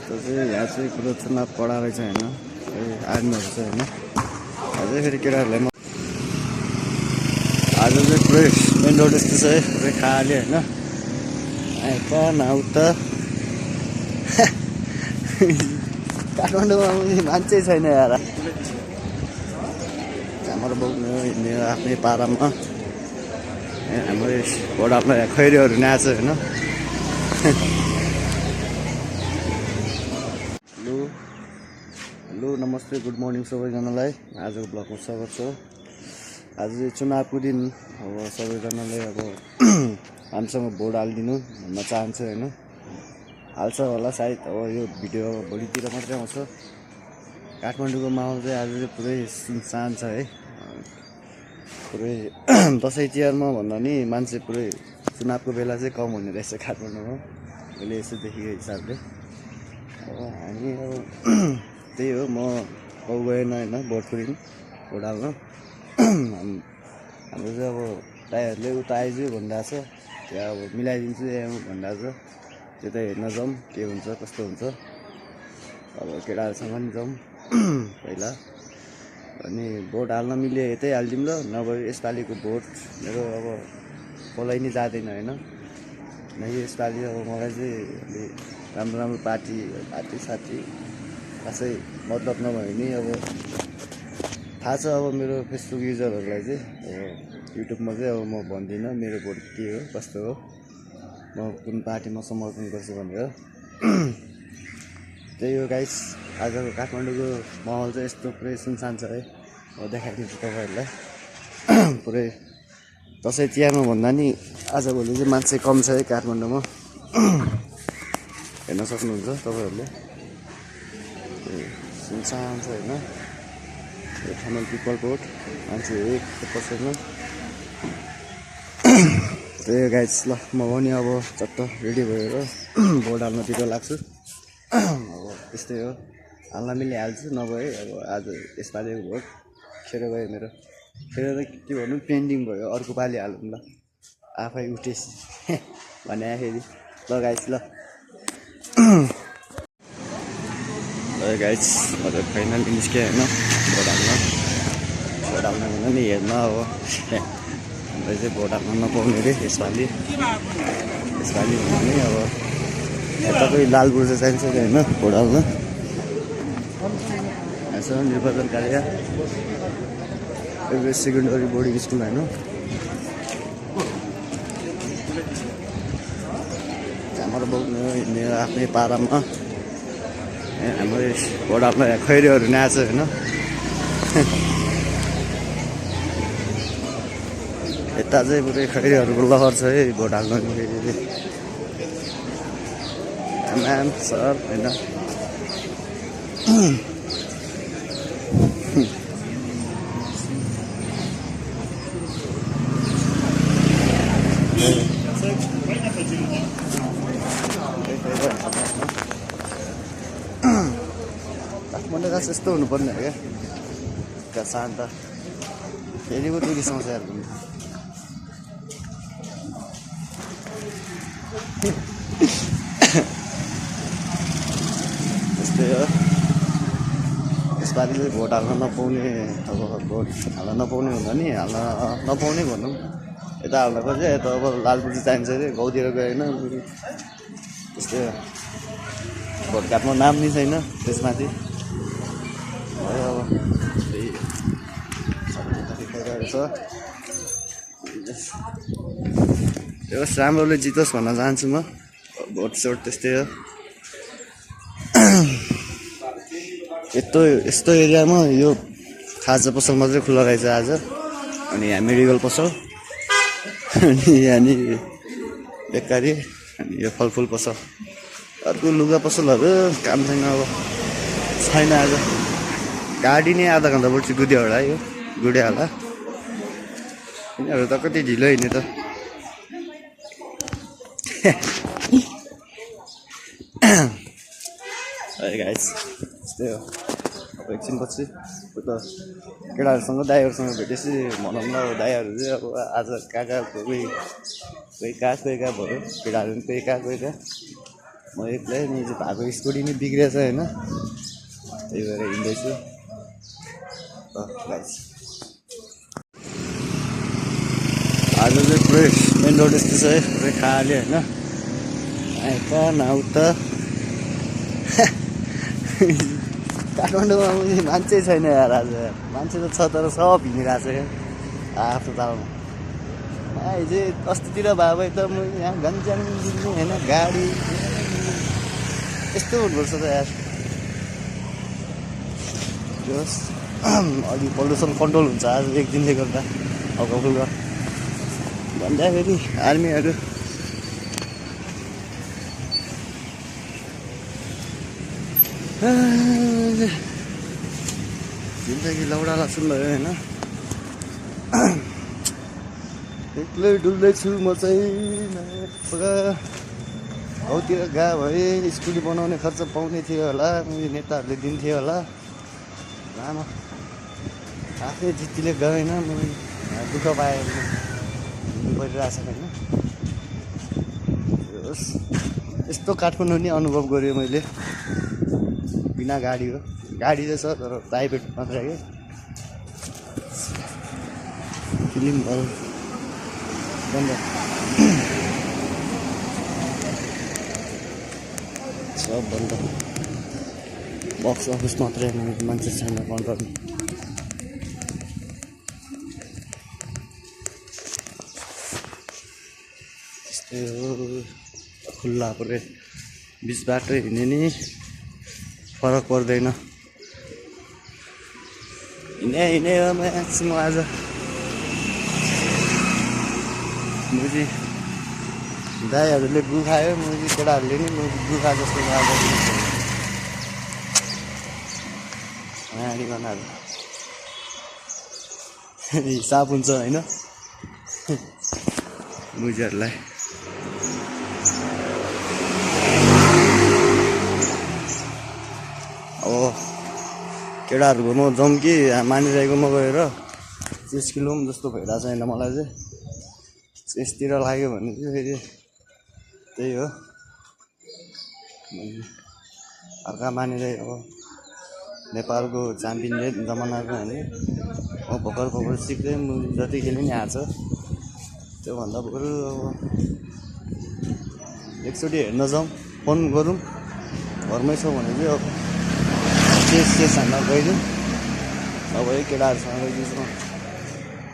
त्यो चाहिँ यहाँ चाहिँ कुरो चुनाव कडा रहेछ होइन, आर्मीहरू चाहिँ होइन। अझै फेरि केटाहरूलाई आज चाहिँ पुरै मेन रोड यस्तो छ है, पुरै खाली होइन। यता नउता काठमाडौँमा मान्छे छैन यार। हाम्रो बोक्ने हिँड्ने आफ्नै पारामा हाम्रो घोडामा खैरीहरू नाच होइन। हेलो नमस्ते, गुड मर्निङ सबैजनालाई। आजको ब्लगमा स्वागत छ। आज चाहिँ चुनावको दिन, अब सबैजनाले अब हामीसँग भोट हालिदिनु भन्न चाहन्छ होइन। हाल्छ होला सायद, अब यो भिडियो भोलितिर मात्रै आउँछ। काठमाडौँको माहौल चाहिँ आज चाहिँ पुरै सुनसान छ है। पुरै दसैँ तिहारमा भन्दा नि मान्छे पुरै चुनावको बेला चाहिँ कम हुने रहेछ काठमाडौँमा, मैले यसो देखेको हिसाबले। अब हामी अब त्यही हो, म गाउँ गएन होइन भोटको दिन भोट हाल्न। हाम्रो चाहिँ अब दाइहरूले उता आइज भनिरहेको छ, त्यहाँ अब मिलाइदिन्छु यहाँ भनिरहेको छ। त्यता हेर्न जाउँ के हुन्छ कस्तो हुन्छ। अब केटाहरूसँग पनि जाउँ पहिला, अनि भोट हाल्न मिले यतै हालिदिउँ ल, नभए यसपालिको भोट मेरो अब कसलाई नि जाँदैन होइन। यसपालि अब मलाई चाहिँ अलि राम्रो राम्रो पार्टी साथी खासै मतलब नभए नि अब थाहा छ अब मेरो फेसबुक युजरहरूलाई चाहिँ। अब युट्युबमा चाहिँ अब म भन्दिनँ मेरो भोट के हो कस्तो हो, म कुन पार्टीमा समर्थन गर्छु भनेर। त्यही हो गाइस, आजको काठमाडौँको माहौल चाहिँ यस्तो पुरै सुनसान छ है। म देखाइदिन्छु तपाईँहरूलाई। पुरै दसैँ तिहारमा भन्दा नि आजभोलि चाहिँ मान्छे कम छ है काठमाडौँमा, हेर्न सक्नुहुन्छ तपाईँहरूले। सुनसान छ होइन। थर्मल पिपल रोड, मान्छे एक पर्सेन्टमा। त्यही हो गाइस, ल म पनि अब चट्ट रेडी भएर भोट हाल्नतिर लाग्छु। अब त्यस्तै हो, हाल्न मिले हाल्छु, नभए अब आज यसपालिको भोट खेर गयो मेरो। खेर त के भनौँ, पेन्डिङ भयो, अर्को पालि हालौँ ल, आफै उठेसी भने फेरि। ल गाइस ल गाइस, हजुर फाइनली निस्क्यो होइन भोट हाल्न भन्दा नि हेर्न। अब हामीलाई चाहिँ भोट हाल्न नपाउने रे यसपालि भन्दा नि अब यताकै लालपुर चाहिँ चाहिन्छ कि होइन भोट हाल्न। यसो निर्वाचन कार्य एभरेस्ट सेकेन्डरी बोर्डिङ स्कुल होइन। हाम्रो बोक्ने हिँड्ने आफ्नै पारामा हाम्रो भोट हाल्न खैरीहरू नाच होइन। यता चाहिँ पुरै खैरीहरूको लहर छ है भोट हाल्न फेरि म्याम सर होइन। काठमाडौँ खास यस्तो हुनुपर्ने हो क्या, शान्त फेरि पो टुरिस्ट आउँछ यार घुम्नु। त्यस्तै हो, यसपालि चाहिँ भोट हाल्न नपाउने, अब भोट हाल्न नपाउने हुँदा नि हाल्न नपाउने भनौँ। यता हाल्न खोज्यो, यता अब लालपुर चाहिन्छ अरे, गाउँतिर गएन। त्यस्तै हो, भोट काट्नु नाम नि छैन त्यसमाथि। अब त्यही देखाइरहेको छ। त्यो राम्रोले जितोस् भन्न चाहन्छु म। भोट सोट त्यस्तै हो। यस्तो एरियामा यो खाजा पसल मात्रै खुल्ला रहेछ आज, अनि यहाँ मेडिकल पसल, अनि यहाँनिर बेकारी, अनि यो फलफुल पसल। अर्को लुगा पसलहरू काम छैन, अब छैन आज। गाडी नै आधा घन्टा पर्छ गुडिया होला यो गुडिया होला। यिनीहरू त कति ढिलो हिँड्ने त। गाइस त्यस्तै हो, अब एकछिनपछि उता केटाहरूसँग दाइहरूसँग भेटेपछि भनौँ ल। दाइहरू चाहिँ अब आज कहाँ कोही कहाँ भयो, केटाहरू पनि कोही कहाँ म एक्लै मैले भएको स्कुटी नि बिग्रेछ होइन त्यही भएर हिँड्दैछु गाइस आज चाहिँ पुरै मेन रोड यस्तो छ है पुरै खाली होइन आएका नाउ त काठमाडौँमा मान्छे छैन यार आज मान्छे त छ तर सब हिँडिरहेको छ क्या आफ्नो तालमा हिजो अस्तितिर भए भए त म यहाँ गन्जान दिने होइन गाडी यस्तो हुनुपर्छ त यार जस अलि पल्युसन कन्ट्रोल हुन्छ आज एक दिनले गर्दा हल्का भन्दाखेरि आर्मीहरू जिन्दगी लौडाला सुन्नुभयो होइन एक्लै डुल्दैछु म चाहिँ हौतिर गए भए स्कुटी बनाउने खर्च पाउने थियो होला नेताहरूले दिन्थ्यो होला लामा आफै जित्तीले गएन म दुःख पाएँ परिरहेको छ होइन यस्तो काठमाडौँ नि अनुभव गरेँ मैले बिना गाडी हो गाडी चाहिँ छ तर प्राइभेट मात्रै के फिल्म हल बन्द सब बन्द बक्स अफिस मात्रै मान्छे छैन कन्ट्रोल त्यस्तै हो खुल्ला पुरै बिच बाटो हिँड्ने नि फरक पर्दैन हिँडे हो म आज मुजी दाइहरूले गु खायो मुजी केटाहरूले नि दुखा जस्तो नानी बनाएर हिसाब हुन्छ होइन मुजीहरूलाई अब केटाहरूकोमा जाउँ कि मानिरहेकोमा गएर 30 किलो जस्तो भइरहेको छैन मलाई चाहिँ यसतिर लाग्यो भने चाहिँ फेरि त्यही हो अर्का मानिरहे अब नेपालको च्याम्पियन जमानाको होइन अब भर्खर सिक्दै जति खेल्यो नि हार्छ त्योभन्दा बरु अब एकचोटि हेर्न जाउँ फोन गरौँ घरमै छौँ भने चाहिँ अब चेस हान्न गइदिउँ अब है केटाहरूसँग गइदिन्छु म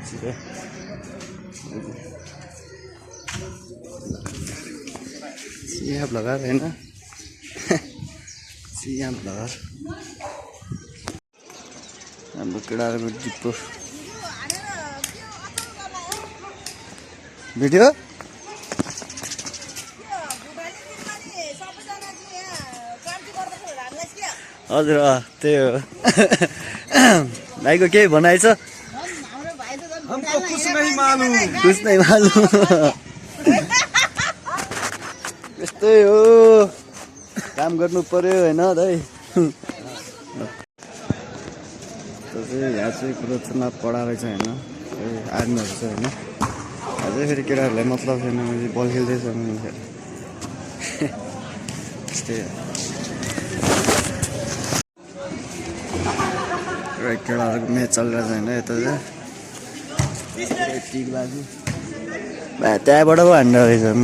छिटै सिया ब्लगर होइन सिया ब्लगर हाम्रो केटाहरूको डिपो भिडियो हजुर त्यही हो भाइको केही भनाइ छ कुछ नै मालुम यस्तै हो काम गर्नु पर्यो होइन दाइ यहाँ चाहिँ कुरो चुनाव पढा रहेछ होइन आर्मीहरू छ होइन अझै फेरि केटाहरूलाई मतलब छैन बल खेल्दैछ त्यस्तै केटाहरूको म्याच चलिरहेछ होइन यता चाहिँ टिक लाग्यो त्यहाँबाट पो हान्डो रहेछ म